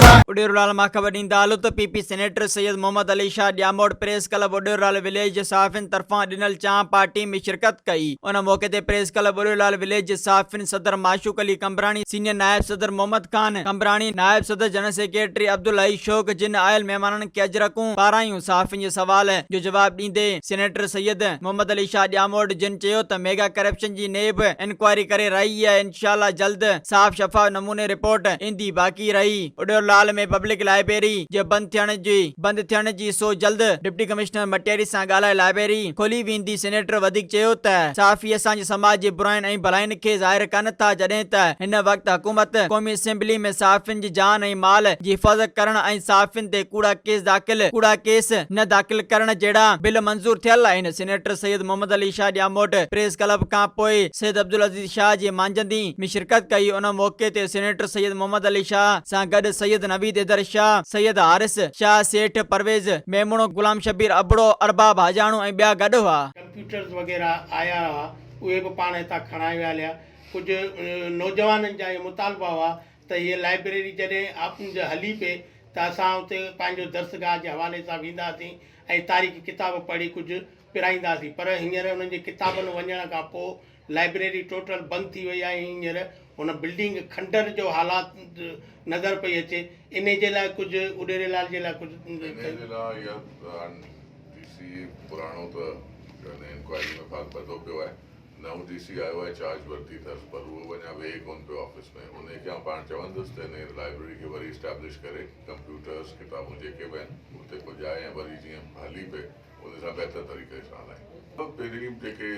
اڏيرولال مان خبر ڏيندا هلون ته P P senator Syed Muhammad Ali Shah Jamot press club Uderolal village جي صحافين طرفان ڏنل چانهه پارٽي ۾ شرڪت ڪئي ان موقعي تي پريس ڪلب اڏيرولال وليج جي صحافين صدر معشوق علي قمبراڻي سينيئر نائب صدر محمد خان قمبراڻي نائب صدر جنرل سيڪريٽري عبدالحئي شوق جن آيل مهمانن کي اجرڪون پارايون صحافين جي سوال جو جواب ڏيندي سينيٽر سيد محمد علي شاهه ڄاموٽ جن چيو ته ميگا ڪرپشن جي نيب انڪوائري ڪري رهي آهي انشاء الله جلد صاف شفاف نموني رپورٽ ايندي باقي رهي اڏير لال ۾ پبلڪ لائبريري جي بند ٿيڻ جي بند ٿيڻ جي سو جلد ڊپٽي ڪمشنر مٽياري سان ڳالهائي لائبريري کولي ويندي سينيٽر وڌيڪ چيو ته صحافي اسان جي سماج جي براين ۽ ڀلائين کي ظاهر ڪن ٿا جڏهن ته هن وقت حڪومت قومي اسيمبلي ۾ صحافين جي جان ۽ مال جي حفاظت ڪرڻ ۽ صحافين تي ڪوڙا ڪيس داخل ڪوڙا ڪيس نه داخل ڪرڻ جهڙا بل منظور ٿيل آهن. Senator Syed Muhammad Ali Shah Jamot press club کان پوء سيد عبدالعزيز شاهه جي مانجهندي ۾ شرڪت ڪئي. ان موقعي تي سينيٽر سيد محمد علي شاهه سان گڏ سيد نويد حيدر شاهه، سيد حارث شاهه، سيٺ پرويز ميمڻ، غلام شبير ابڙو، ارباب حاجاڻو ۽ ٻيا گڏ هئا. ڪمپيوٽرز وغيره آيا هئا اهي به پاڻ هتان کڻائي ويا هليا. ڪجهه نوجوانن جا اهي مطالبا هئا ته هيء لائبريري جڏهن هلي پئي ته اسان اتي پنهنجو درسگاهه جي حوالي سان وينداسين ۽ تاريخي ڪتاب پڙهي ڪجهه پرائينداسين پر هينئر انهن جي ڪتابن وڃڻ کان پوء لائبريري ٽوٽل بند ٿي وئي آهي ۽ هينئر ان بلڊنگ کنڊر جو حالات نظر پئي اچي انهي جي لاء ڪجهه اڏيري لال جي لاء ڪجهه انهي جي لاء اها هاڻ ڊي سي پراڻو ته انڪوائري ۾ فائل ٻڌو پيو آهي نئون ڊي سي آيو آهي چارج ورتي اٿس پر اهو اڃا ويهي ڪونه پيو آفيس ۾ انهي کي آئون پاڻ چوندس ته انهي لائبريري کي وري اسٽيبلش ڪري ڪمپيوٽرس ڪتابون جيڪي به آهن اتي پڄائي ۽ وري جيئن هلي پئي ان سان بهتر طريقي سان هلائي. پهرين جيڪي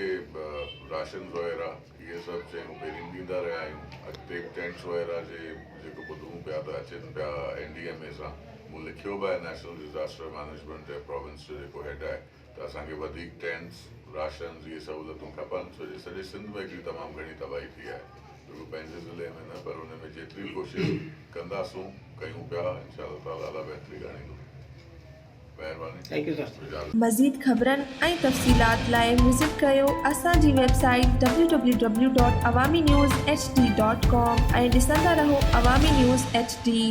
راشنز وغيره اهي سڀ شيون پهرين ڏيندا رهيا آهيون اڳتي به ٽينٽس وغيره جي جيڪو ٻڌون پيا ته اچن پيا اين ڊي ايم اي سان مون لکيو به آهي نيشنل ڊزاسٽر مئنيجمينٽ ۽ پراونس جو جيڪو هيڊ آهي ته اسان کي وڌيڪ ٽينٽس، راشنز اهي سهولتون کپن ڇو جو سڄي سنڌ ۾ هڪڙي تمام گهڻي تباهي ٿي آهي رڳو پنهنجي ضلعي ۾ نه پر ان ۾ جيتري به ڪوشش ڪنداسون ڪيون پيا انشاء الله تعالي الله بهتري آڻيندو مهرباني اجازت. مزيد خبرن ۽ تفصيلات لاء وزٽ ڪريو اسان جي website W W W dot Awami news H D dot com ۽ ڏسندا رهو عوامي نيوز ايڇ ڊي.